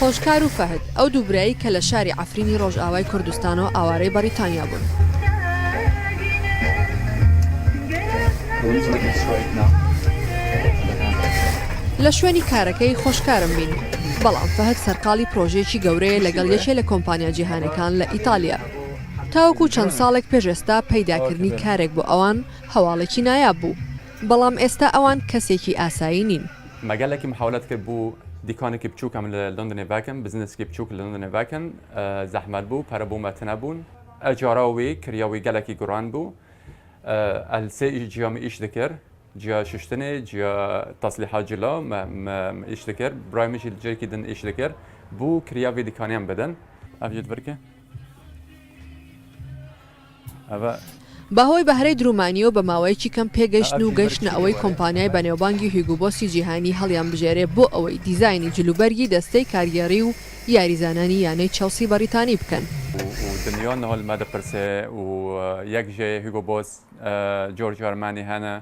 خۆشکار و فەهد، ئەو دوو برایەی کە لە شاری عەفرینی ڕۆژئاوای کوردستانەوە ئاوارەی بەڕیتانیا بوون. لە شوێنی کارەکەی خۆشکارم بینی، بەڵام فەهد سەرقاڵی پرۆژەیەکی گەورەیە لەگەڵ یەکێ لە کۆمپانیا جیهانەکان لە ئیتالیا. تاوەکو چەند ساڵێک پێش ئێستا پەیداکردنی کارێک بۆ ئەوان هەواڵێکی نایاب بوو، بەڵام ئێستا ئەوان کەسێکی ئاسایی نین. مە گەلەکی محاولەت کرد بوو دیکانێکی بچووک ئەم لە لەندەنێ ڤەکەم، بزنسکی بچووک لە لەندەنێ ڤەکەم، زەحمەت بوو، پەرە بۆ مە تنە بوون. ئەجارا وی کریا وی گەلەکی گران بوو. ئەل سێ جیا مە ئیش دکرد، جیا شوشتنێ، جیا تەسلیحا جلا مە مە ئیش دکرد، برای مە ژی لە جێکی دن ئیش دکرد، بوو کریا ڤی دیکانیان بدەن. ئەڤ جێ دڤرکێ. بەهۆی بەهرەی درومانییەوە بە ماوەیەکی کەم پێگەیشتن و گەیشتنە ئەوەی کۆمپانیای بەنێوبانگی هیوگو بۆسی جیهانی هەڵیانبژێرێ بۆ ئەوەی دیزاینی جلوبەرگی دەستەی کارگێڕی و یاریزانانی یانەی چێڵسی بەڕیتانی بکەن. و دنیا نها لە مە دپرسێ و یەک ژێ هیوگۆ بۆس، جۆرجیۆ ئەرمانی هەنە،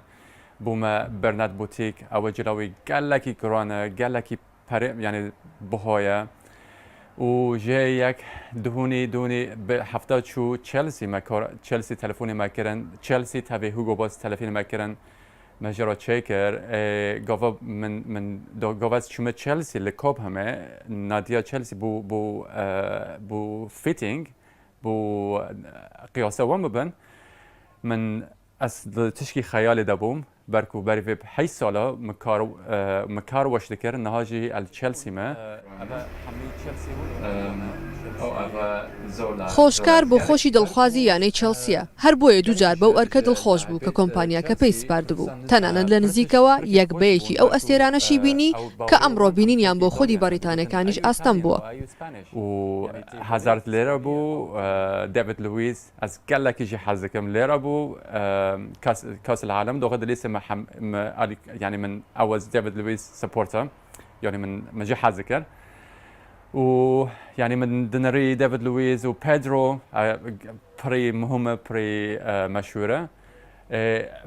بوومە بەرنارد بوتیک، ئەوە جلەوی گەلەکی گرانە، گەلەکی پەرێ یانی بەهایە و ژێ یەک دهونی دونی بە هەفتە چوو چێلسی مە کار چێلسی تەلەفۆنی مە کرن چێلسی تەڤێ هوگۆ باس تەلەفینی مە کرن مە ژێرا چێ کرد گاڤا من من گاڤا چوومە چێلسی لە کۆب هەمێ نادیا چێلسی بوو بوو بوو فیتینگ بوو قیاسە وەم ببن من ئەس لە تشکی خەیالێ دەبووم بەرکو بەری ڤێ هەیشت سالە م کار م کار وەش دکرد نها ژی ئەل چێلسی مە. خۆشکار بۆ خۆشی دڵخوازی یانەی چێڵسییە، هەر بۆیە دووجار بەو ئەرکە دڵخۆش بوو کە کۆمپانیاکە پێی سپاردبوو، تەنانەت لە نزیکەوە یەک بە یەکی ئەو ئەستێرانەشی بینی کە ئەمڕۆ بینینیان بۆ خودی بەڕیتانییەکانیش ئاستەم بووە. و هازارد لێرە بوو، دێڤید لویز، ئەز گەلەکی ژی حەز دکەم لێرە بوو کاس کاس العالم دۆغە دلیسە مە حەم مە ئالی یانی من ئەوەز دێڤید لویس سپۆرتە یانی من من ژی حەز دکرد و یانی من دنری دێڤید لویس و پێدرۆ پڕی مهمە پڕی مەشهورە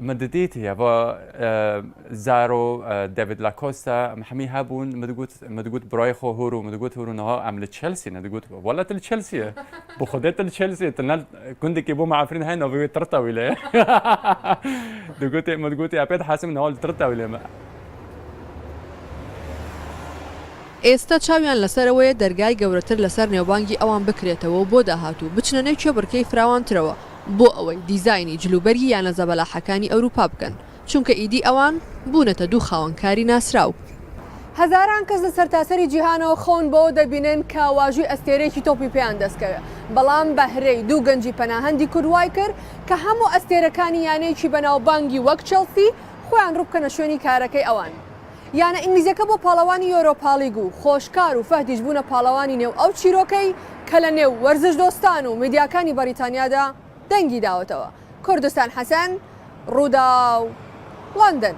من ددیتی ئەڤا زارۆ دەڤید لاکۆستا ئەم هەمی هەبوون مدگوت مدگوت برای خۆ هورو مدگوت هورو نها ئەم لە چێلسی نەدگوت وەلا تل چێلسیە بۆ خودێ تل چێلسی تل گوندێکی بۆ معافرین هەیە ناوی ترتاوی لێ دگوتی مدگوتی ئەپێت حاسم نها ترتاوی لێ ئێستا چاویان لەسەر ئەوەیە دەرگای گەورەتر لەسەر نێوبانگی ئەوان بکرێتەوە و بۆ داهاتوو بچنە نێو کێبڕکێی فراوانترەوە بۆ ئەوەی دیزاینی جلوبەرگی یانە زەبەلاحەکانی ئەوروپا بکەن، چونکە ئیدی ئەوان بوونەتە دوو خاوەنکاری ناسراو. هەزاران کەس لە سەرتاسەری جیهانەوە خەون بەوە دەبینن کە واژووی ئەستێرەیەکی تۆپی پێیان دەستکەوێت، بەڵام بەهرەی دوو گەنجی پەناهەندی کورد وایکرد کە هەموو ئەستێرەکانی یانەیەکی بەناوبانگی وەک چێڵسی خۆیان ڕووبکەنە شوێنی کارەکەی ئەوان. یانە ئینگلیزیەکە بووە پاڵەوانی یۆرۆپالیگ و خۆشکار و فەهدیش بوونە پاڵەوانی نێو ئەو چیرۆکەی کە لە نێو وەرزشدۆستان و میدیاکانی بەڕیتانیادا دەنگی داوەتەوە. کوردستان حەسەن، رووداو، لەندەن.